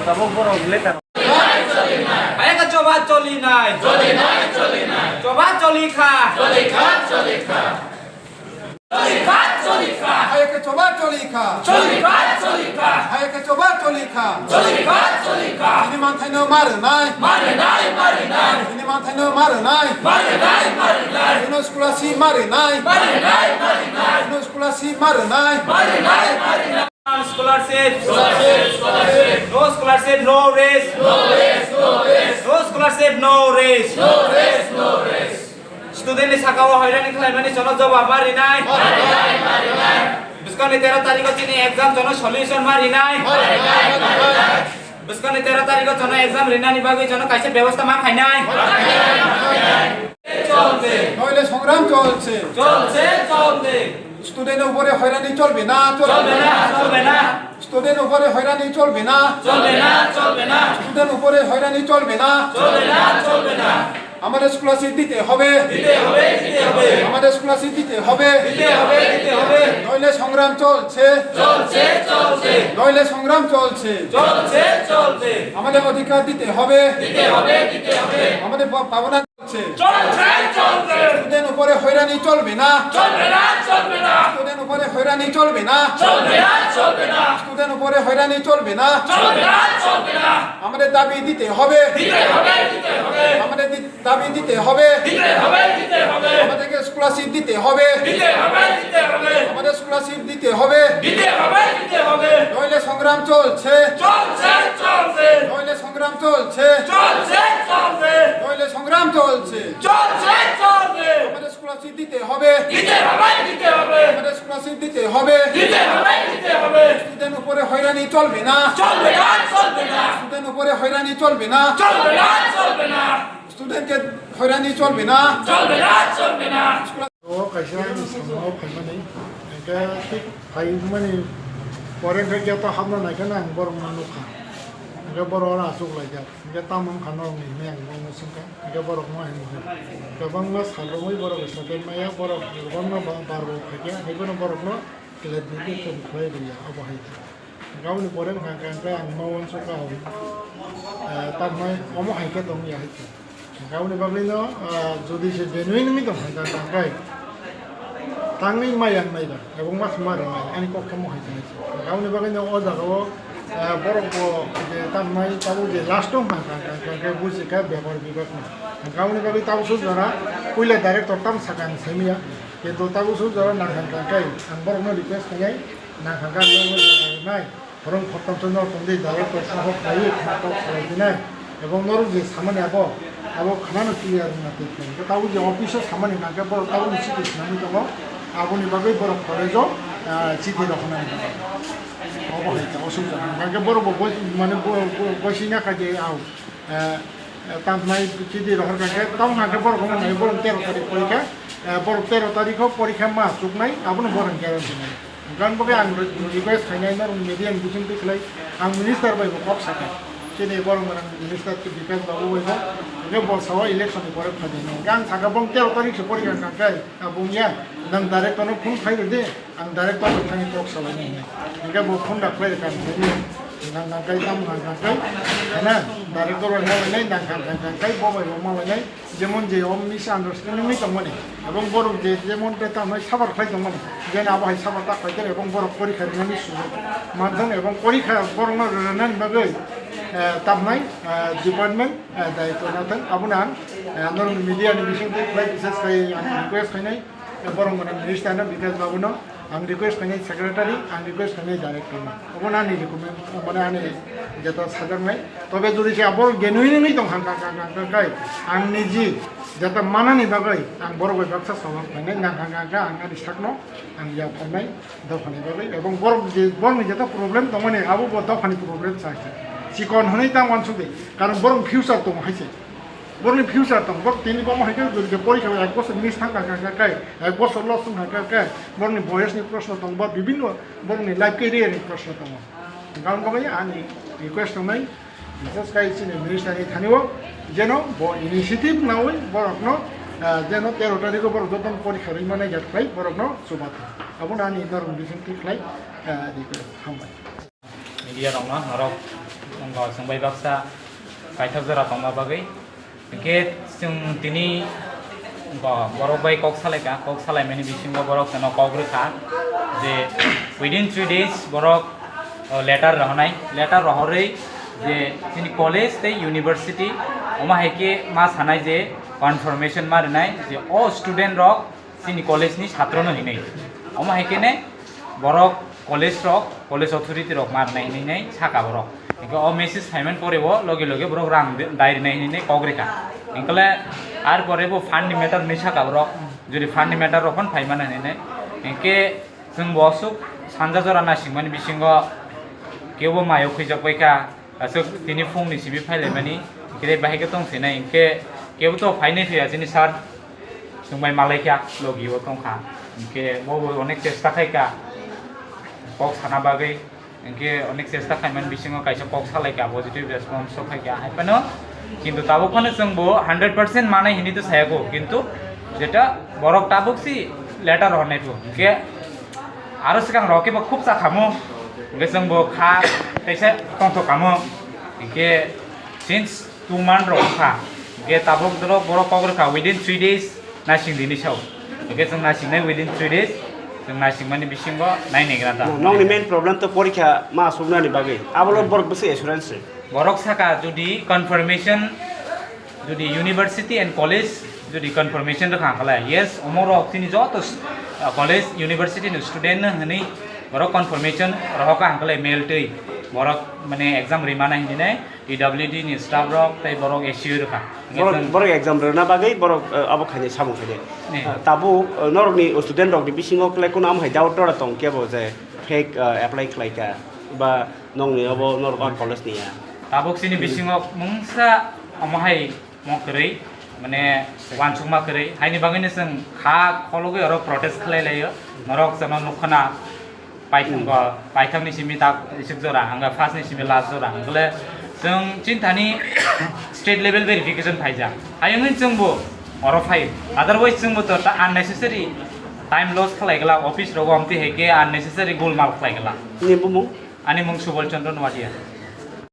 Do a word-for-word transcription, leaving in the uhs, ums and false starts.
Tabuk borok letter. Hai ka choba choli nai. Choli nai, choli nai. Choba choli kha. Choli kha, choli kha. Choli kha, choli kha. Hai ka choba choli kha. Choli kha, choli kha. Hai ka choba choli kha. Choli kha, choli kha. Chini manthai no mare nai. Mare nai, mare nai. Chini manthai no mare nai. Mare nai, mare nai. Chini scholarship mare nai. Mare nai, mare nai. Chini scholarship mare nai. Mare nai, mare nai. Scholarship. Scholarship, scholarship. No scholarship, no rest. No rest, no rest. No scholarship, no rest. No rest, no rest. Student ni saka o hoirani khlaimani jono jawab ma rinai. Bwskangni tero tarikh o chini exam jono solution ma rinai. Bwskangni tero tarikh o jono exam rinani bagwi jono kaisa bebosta ma khainai. চলছে। নইলে সংগ্রাম চলছে। চলছে, চলছে। Student উপরে হয়রানি চলবে না, চলবে না। চলবে না, চলবে না। Student উপরে হয়রানি চলবে না। চলবে না, চলবে না। Student উপরে হয়রানি চলবে না। চলবে না, চলবে না। আমাদের স্কলারশিপ দিতে হবে। দিতে হবে, দিতে হবে। আমাদের স্কলারশিপ দিতে হবে। দিতে হবে, দিতে হবে। নইলে সংগ্রাম চলছে। চলছে, চলছে। নইলে সংগ্রাম চলছে। চলছে, চলছে। আমাদের অধিকার দিতে হবে। দিতে হবে, দিতে হবে। আমাদের পা-, পাওনা চলছে। চলছে, চলছে। Student উপরে হয়রানি চলবে না। চলবে না, চলবে না। Student উপরে হয়রানি চলবে না। চলবে না, চলবে না। Student উপরে হয়রানি চলবে না। চলবে না, চলবে না। আমাদের দাবি দিতে হবে। দিতে হবে, দিতে হবে। আমাদের দি-, দাবি দিতে হবে। দিতে হবে, দিতে হবে। আমাদেরকে স্কলারশিপ দিতে হবে। দিতে হবে, দিতে হবে। আমাদের স্কলারশিপ দিতে হবে। দিতে হবে, দিতে হবে। নইলে সংগ্রাম চলছে। চলছে, চলছে। নইলে সংগ্রাম চলছে। চলছে, চলছে। নইলে সংগ্রাম চলছে। চলছে, চলছে। আমাদের স্কলারশিপ দিতে হবে। দিতে হবে, দিতে হবে। আমাদের স্কলারশিপ দিতে হবে। দিতে হবে, দিতে হবে। Student উপরে হয়রানি চলবে না। চলবে না, চলবে না। Student উপরে হয়রানি চলবে না। চলবে না, চলবে না। Student কে হয়রানি চলবে না। চলবে না, চলবে না। O kaisa ani samung o phaimani, hingke thik phaimani pore hingke gate o hapna naikheno ang borokno nukha. Hingke borok oro achuk laijak. Hingke tamo wngkha norokni hinwi ang borokno swngkha. Hingke borok no hinwi hino. Kwbangma sal romwi borok resettlement maya, borok kwbangma ba-, bar rok phaikhe, haiphano borokno clarification khlai rwya, obo hai khe. Hingke aboni pore wngkha hingke ang ma uansukha ang, eh, tamhinai omo hai khe tongya hai khe. Hingke aboni bagwino, ah, jodi se genuine wngwi tongkha hingke ang tangkhe tangwi maya wngnai ba, ebong ma sima rwnai, ani kok khe mohai tongnai se. Hingke aboni bagwino o jaga o, ah, borok bo je tamnai tabuk je last o hwnka hwnka hwnka hwnka hingke buji kha bepar bibak no. Hingke aboni bagwi tabuk suk jora puila director tam saka ang saimaya, kintu tabuk suk jora nang hwnka hwnka ang borok no request khainai, nang hwnka ang borok no nai. Borok khoroktham se norok tongdi, director saha khlaiwi khna kok salai dinai. Ebong norok je samani abo, abo khnano clear wngna twi khlai. Hwnkhe tabuk je office o samani hwnkhe borok tabukni chiti swnamwi tongo. Aboni bagwi borok college o, ah, chiti rok hwnani. Obo hai ta osuk jak. Hwnkhe borok bo boi, mane bo, bo, boisingya kha je au, eh, eh, tamnai chiti rohor kha khe, tamo kha khe borok wngmani borok tero tarikh porikha, eh, borok tero tarikh o porikha ma chuknai, abono borok guarantee nai. Gan bagwi ang re-, request khainai norok media ni bising twi khlai, ang minister bai bo kok sakha. Chini borok mwnang minister khe Bikash Babu bai bo, hwnkhe bo sao election ni pore phaidi. Hwnkhe ang sakha bong tero tarikh se porikha kha khe, abong ya, nang director no phone khai rwdi, ang director bai thani kok salainai hinwi. Hwnkhe bo phone da khlai rwkha hinwi, nang nang kai tamo nang nang kai, hana, director bai malainai, nang kha nang nang kai, bo bai bo malainai. Jemon je o misunderstanding wngwi tongmani, ebong borok je jemon tei tamo hai sabar khlai tongmani, jeni abo hai sabar ta khlai khe ebong borok porikha rinani sugo manthung, ebong porikha borokno rwnani bagwi, eh, tamnai, eh, department, eh, daitw nathang. Abono ang, eh, norok media ni bisingtwi khlai, bises khai ang request khainai. Borok mwnang minister no Bikash Babu no ang request khainai, secretary ang request khainai, director no. Obo no ani recommend, mane ani jeta sajaknai. Tobe jodi se abo genuine wngwi tong hang kha, kha, kha, kha, khai ang niji jeta manani bagwi ang borok bai baksa sohor khainai, nang hang kha, kha, ang ani sakno ang yak khainai dophani bagwi. Ebong borok je, borokni jeta problem tongmani abo bo dophani problem sa se. Chikon hwnwi ta uansuk di, karon borok future tongo hai se. Borokni future tong, borok tini bomo hai khe jodi khe porikha bai ek bosor miss thang kha kha khe, ek bosor loss wng kha kha khe, borokni boyes ni proshno tong, ba bibhinno borokni life career ni proshno tongo. Hwnkhe aboni bagwi ani request tongnai, bises khai chini minister ni thani o, jeno bo initiative naui borokno, ah, jeno tero tarikh o borok jotono porikha rwi mani jak khlai borokno chubathang. Abono ani norok bising twi khlai, ah, request. Hambai. Media rokno norok wngkha chwng bai baksa kaithok jora tongma bagwi. Hinkhe chwng tini wngkha borok bai kok salaikha, kok salaimani bisingo borok chwngno kok rwkha je within three days borok, o, letter rohornai, letter rohorwi je chini college tei university omo hai khe ma sanai je confirmation ma rwnai je o student rok chini college ni satro no hinwi. Omo hai khe ne borok college rok, college authority rok ma rwnai hinwi nai saka borok. Hinkhe o message phaimani pore bo loge loge borok rang de-, dai rwnai hinwi nai kok rwkha. Hinkhe le ar pore bo fund ni matter hinwi saka borok, jodi fund ni matter rok phano phai mano hinwi nai. Hinkhe chwng bo aswk sanja jora naisingmani bisingo kebo mayo khwijak bai kha. Aswk tini phungni simi phailaimani, hinkhe bahai khe tong sinai, hinkhe kebo to phainai phiya chini sir, chwng bai malaikha, logi o tongkha, hinkhe bo bo onek chesta khaikha kok sana bagwi, hinkhe onek chesta khaimani bisingo kaisa kok salaikha, positive response o phaikha, hai phano kintu tabuk phano chwng bo hundred percent manai hinwi to sayakho, kintu jeta borok tabuk si letter hornai phu, hinkhe aro swkang rok khe bo khub cha khamu, hinkhe chwng bo kha teisa tongthok khamu, hinkhe since two month rok kha, hinkhe tabuk dorok borok kok rwkha within three days naising dini sao, hinkhe chwng naisingnai within three days, chwng naisingmani bisingo nai negra da. Nokni main problem to porikha ma asuknani bagwi, abolo borok bwswk assurance se. Borok saka jodi confirmation, jodi university and college jodi confirmation rwkha khalai, yes, omorok chini joto s-, ah, college, university ni student no hinwi borok confirmation rohorkha hwnkhe mail twi borok mane exam rimana hinwi nai P W D ni staff rok tei borok A C U rwkha. Borok, borok exam rwna bagwi borok, eh, abo khainai samung khainai. Eh. Eh, tabuk, eh, norokni student rokni bisingo kle kono amo hai doubt tora tong kebo je fake, eh, apply khlaikha ba nokni obo norok a college ni ya. Tabuk chini bisingo mungsa omo hai mo kwrwi, mane wansukma kwrwi, haini bagwino chwng kha khologwi oro protest khlai laio, norok chwngno nukho na paithang, hmm, paithangni simi tak isuk jora, hwnba first ni simi last jora, hwnkhale chwng chini thani state level verification phaijak, ayungni chwngbo oro phai, otherwise chwngbo to ta unnecessary time loss khlai glak, office rogo amtwi hai khe unnecessary golmal khlai glak. Ni bumung? Ani mung Subal Chandra Noatia.